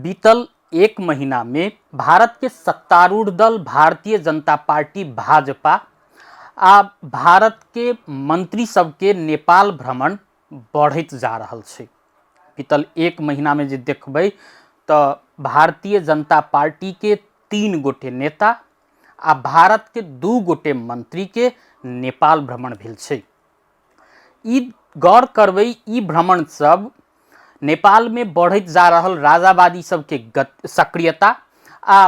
बीतल एक महीना में भारत के सत्तारूढ़ दल भारतीय जनता पार्टी भाजपा आ भारत के मंत्री सबके नेपाल भ्रमण बढ़ैत जा रहल छै। बीतल एक महीना में जे देखबै तऽ भारतीय जनता पार्टी के 3 गोटे नेता आ भारत के 2 गोटे मंत्री के नेपाल भ्रमण भेल छै। ई गौर करबै, ई भ्रमण सब नेपाल में बढ़ैत जा रहल राजावादी सबके सक्रियता आ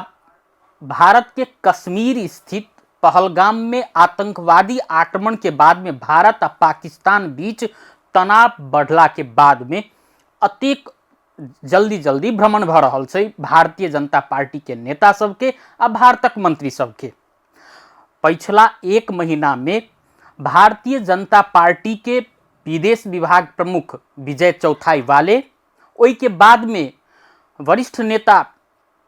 भारत के कश्मीर स्थित पहलगाम में आतंकवादी आक्रमण के बाद में भारत आ पाकिस्तान बीच तनाव बढ़ला के बाद में अतेक जल्दी जल्दी भ्रमण भऽ रहल छै भारतीय जनता पार्टी के नेता सबके आ भारतक मंत्री सबके। पछिला एक महीना में भारतीय जनता पार्टी के विदेश विभाग प्रमुख विजय चौथाई वाले, ओहि के बाद में वरिष्ठ नेता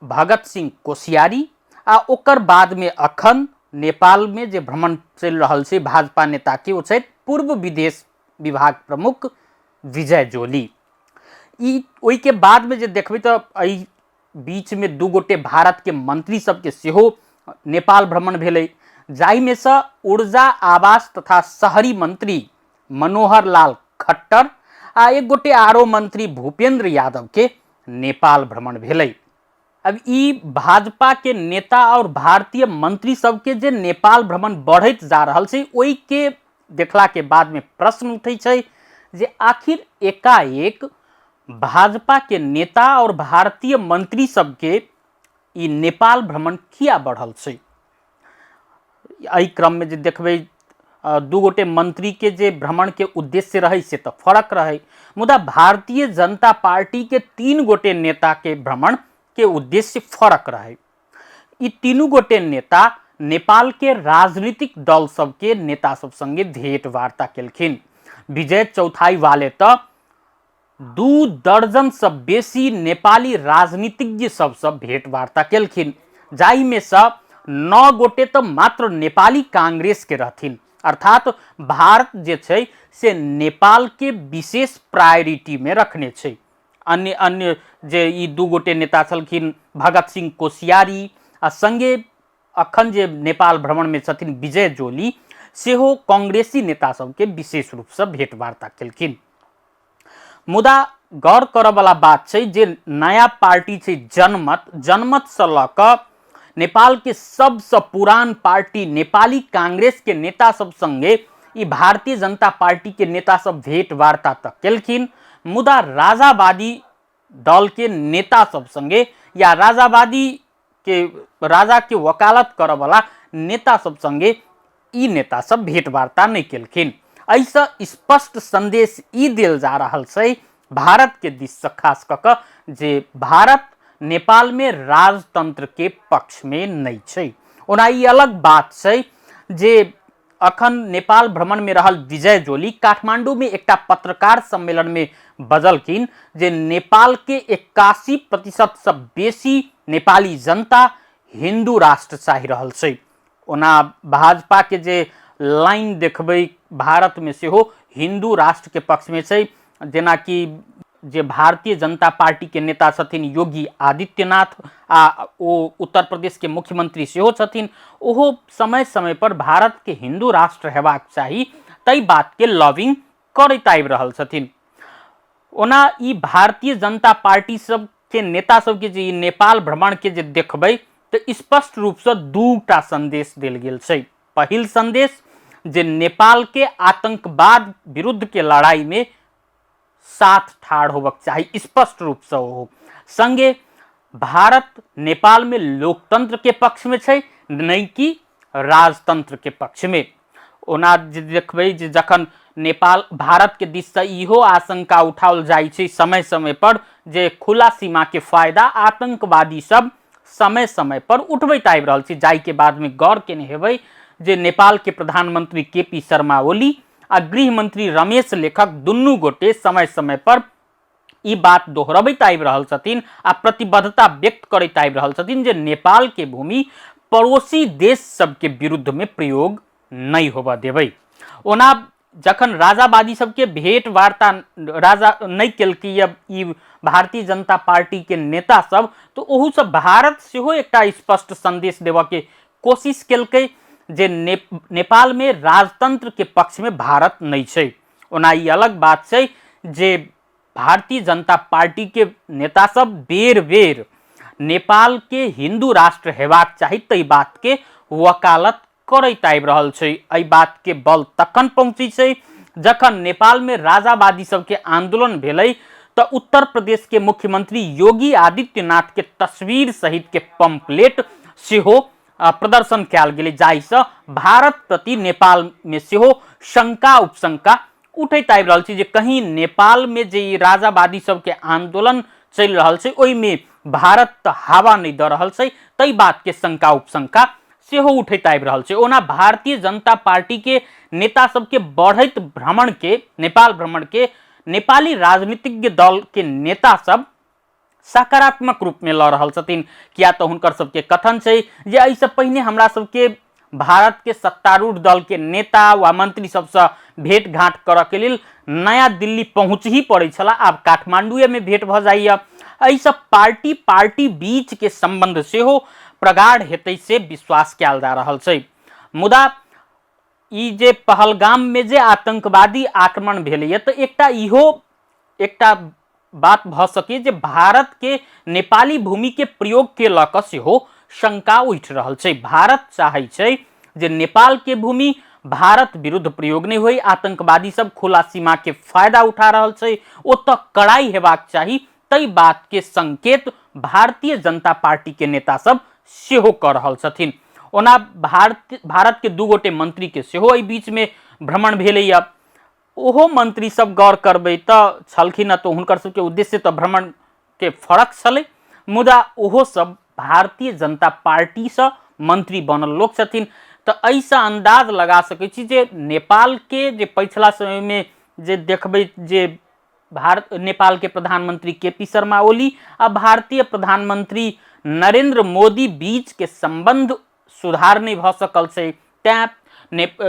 भगत सिंह कोश्यारी आ ओकर बाद में अखन नेपाल में जे भ्रमण चलि रहल छै भाजपा नेता के, ओ छथि पूर्व विदेश विभाग प्रमुख विजय जोली। ई ओहि के बाद में जे देखबै तऽ एहि बीच में 2 गोटे भारत के मंत्री सबके सेहो नेपाल भ्रमण भेलै, जाहिमे सँ ऊर्जा आवास तथा शहरी मंत्री मनोहर लाल खट्टर आ एक गोटे आरो मंत्री भूपेंद्र यादव के नेपाल भ्रमण भेलै। अब ई भाजपा के नेता और भारतीय मंत्री सबके जे नेपाल भ्रमण बढ़ैत जा रहल छै, ओहि के देखला के बाद में प्रश्न उठै छै जे आखिर एकाएक भाजपा के नेता और भारतीय मंत्री सबके ई नेपाल भ्रमण किया बढ़ल छै। एहि क्रम में जे देखबै 2 गोटे मंत्री के जे भ्रमण के उद्देश्य रहै से तऽ फरक रहै, मुदा भारतीय जनता पार्टी के 3 गोटे नेता के भ्रमण के उद्देश्य फरक रहै। ई 3 गोटे नेता नेपाल के राजनीतिक दल सबके नेता सब संगे भेंट वार्ता केलखिन। विजय चौथाई वाले तऽ 2 दर्जन से बेसी नेपाली राजनीतिज्ञ सबसँ भेंट वार्ता केलखिन, जाहिमे सँ 9 गोटे तऽ मात्र नेपाली कांग्रेस के रहथिन। अर्थात भारत जे छै से नेपाल के विशेष प्रायोरिटी में रखने छै। अन्य अन्य जे ई 2 गोटे नेता छलखिन भगत सिंह कोश्यारी आ संगे अखन जे नेपाल भ्रमण में छथिन विजय जोली, सेहो कांग्रेसी नेता सबके विशेष रूप से भेंट वार्ता केलखिन। मुदा गौर करऽ वाला बात छै जे नया पार्टी छै जनमत, जनमत से लऽ कऽ नेपाल के सबसँ पुरान पार्टी नेपाली कांग्रेस के नेता सब संगे ई भारतीय जनता पार्टी के नेता सब भेंट वार्ता तऽ केलखिन, मुदा राजावादी दल के नेता सब संगे या राजावादी के राजा के वकालत करऽ वाला नेता सब संगे ई नेता सब भेंट वार्ता नहि केलखिन। एहिसँ स्पष्ट संदेश ई देल जा रहल छै भारत के दिस से खास कऽ कऽ जे भारत नेपाल में राजतंत्र के पक्ष में नहि छै। ओना ई अलग बात छै जे अखन नेपाल भ्रमण में रहल विजय जोली काठमांडू में एकटा पत्रकार सम्मेलन में बजलखिन जे नेपाल के 81% से बेसी नेपाली जनता हिंदू राष्ट्र चाहि रहल छै। ओना भाजपा के जे लाइन देखबै भारत में सेहो हिंदू राष्ट्र के पक्ष में छै, जेनाकि जे भारतीय जनता पार्टी के नेता छथिन योगी आदित्यनाथ आ ओ उत्तर प्रदेश के मुख्यमंत्री सेहो छथिन, ओहो समय समय पर भारत के हिंदू राष्ट्र हेबाक चाही तै बात के लॉबिंग करैत आबि रहल छथिन। ओना ई भारतीय जनता पार्टी सब के नेता सबके जे ई नेपाल भ्रमण के जे देखबै तऽ स्पष्ट रूपसँ 2टा संदेश देल गेल छै। पहिल संदेश जे नेपाल के आतंकवाद विरुद्ध के लड़ाई में साथ ठाढ़ होबक चाही, स्पष्ट रूपसँ ओहो। संगे भारत नेपाल में लोकतंत्र के पक्ष में छै, नहि कि राजतंत्र के पक्ष में। ओना जे देखबै जे जखन नेपाल भारत के दिस से इहो आशंका उठाओल जाइ छै समय समय पर जे खुला सीमा के फायदा आतंकवादी सब समय समय पर उठबैत आबि रहल छै, जाहि के बाद में गौर केने हेबै जे नेपाल के प्रधानमंत्री के पी शर्मा ओली आ गृह मंत्री रमेश लेखक दुनू गोटे समय समय पर ई बात दोहरबैत आबि रहल छथिन आ प्रतिबद्धता व्यक्त करैत आबि रहल छथिन जे नेपाल के भूमि पड़ोसी देश सबके विरुद्ध में प्रयोग नहि होबऽ देबै। ओना जखन राजावादी सबके भेंट वार्ता राजा नहि केलकै यऽ ई भारतीय जनता पार्टीके नेता सब, तऽ ओहूसँ भारत सेहो एकटा स्पष्ट संदेश देबऽके कोशिश केलकै जे नेपालमे राजतंत्रके पक्षमे भारत नहि छै। ओना ई अलग बात छै जे भारतीय जनता पार्टीके नेता सब बेर बेर नेपालके हिन्दू राष्ट्र हेबाक चाही ताहि बातके वकालत करैत आबि रहल छै। एहि बातके बल तखन पहुँचै छै जखन नेपालमे राजावादी सबके आंदोलन भेलै तऽ उत्तर प्रदेशके मुख्यमंत्री योगी आदित्यनाथके तस्वीर सहितके पम्पलेट सेहो प्रदर्शन कयल गेलै, जाहिसँ भारत प्रति नेपालमे सेहो शंका उपशंका उठैत आबि रहल छै जे कहीं नेपालमे जे ई राजावादी सबके आंदोलन चलि रहल छै ओहिमे भारत तऽ हवा नहि दऽ रहल छै, ताहि बातके शंका उपशंका सेहो उठैत आबि रहल छै। ओना भारतीय जनता पार्टीके नेता सबके बढ़ैत भ्रमणके, नेपाल भ्रमणके नेपाली राजनीतिज्ञ दलके नेता सब सकारात्मक रूपमे लऽ रहल छथिन, किया तऽ हुनकर सबके कथन छै जे एहिसँ पहिने हमरा सबके भारतके सत्तारूढ़ दलके नेता वा मंत्री सबसँ भेंट घाँट करऽके लेल नया दिल्ली पहुँच ही पड़ै छला, आब काठमांडुएमे भेंट भऽ जाइए। एहिसँ पार्टी पार्टी बीचके सम्बन्ध सेहो प्रगाढ़ हेतै से विश्वास कयल जा रहल छै। मुदा ई जे पहलगाममे जे आतंकवादी आक्रमण भेलैए तऽ एकटा इहो एकटा बात भऽ सकैए जे भारतके नेपाली भूमिके प्रयोगके लऽ कऽ सेहो शंका उठि रहल छै। भारत चाहै छै जे नेपालके भूमि भारत विरुद्ध प्रयोग नहि होइ, आतंकवादी सब खुला सीमाके फायदा उठा रहल छै, ओतऽ कड़ाई हेबाक चाही, ताहि बातके संकेत भारतीय जनता पार्टीके नेता सब सेहो कऽ रहल छथिन। ओना भारतके दू गोटे मंत्रीके सेहो एहि बीचमे भ्रमण भेलैए, ओहो मंत्री सब गौर करबै तऽ छलखिन हँ तऽ हुनकर सबके उद्देश्य तऽ भ्रमणके फरक छलै, मुदा ओहो सब भारतीय जनता पार्टीसँ मंत्री बनल लोक छथिन। तऽ एहिसँ अन्दाज लगा सकै छी जे नेपालके जे पछिला समयमे जे देखबै जे भारत नेपालके प्रधानमंत्री के पी शर्मा ओली आ भारतीय प्रधानमंत्री नरेंद्र मोदी बीचके सम्बन्ध सुधार नहि भऽ सकल छै, तैँ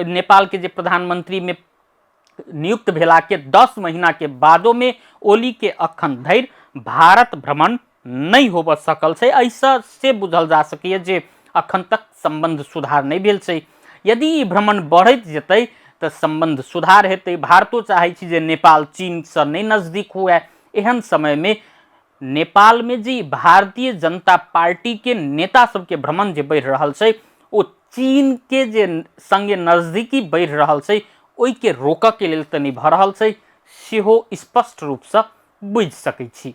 नेपालके जे प्रधानमंत्रीमे नियुक्त भेलाके 10 महीनाके बादोमे ओलीके अखन धरि भारत भ्रमण नहि होबऽ सकल छै। एहिसँ से बुझल जा सकैए जे अखन तक सम्बन्ध सुधार नहि भेल छै। यदि ई भ्रमण बढ़ैत जेतै तऽ सम्बन्ध सुधार हेतै। भारतो चाहै छै जे नेपाल चीनसँ नहि नजदीक हुए। एहन समयमे नेपालमे जे भारतीय जनता पार्टीके नेता सबके भ्रमण जे बढ़ि रहल छै ओ चीनके जे संगे नजदीकी बढ़ि रहल छै ओहिके रोकऽके लेल तऽ नहि भऽ रहल छै, सेहो स्पष्ट रूपसँ बुझि सकै छी।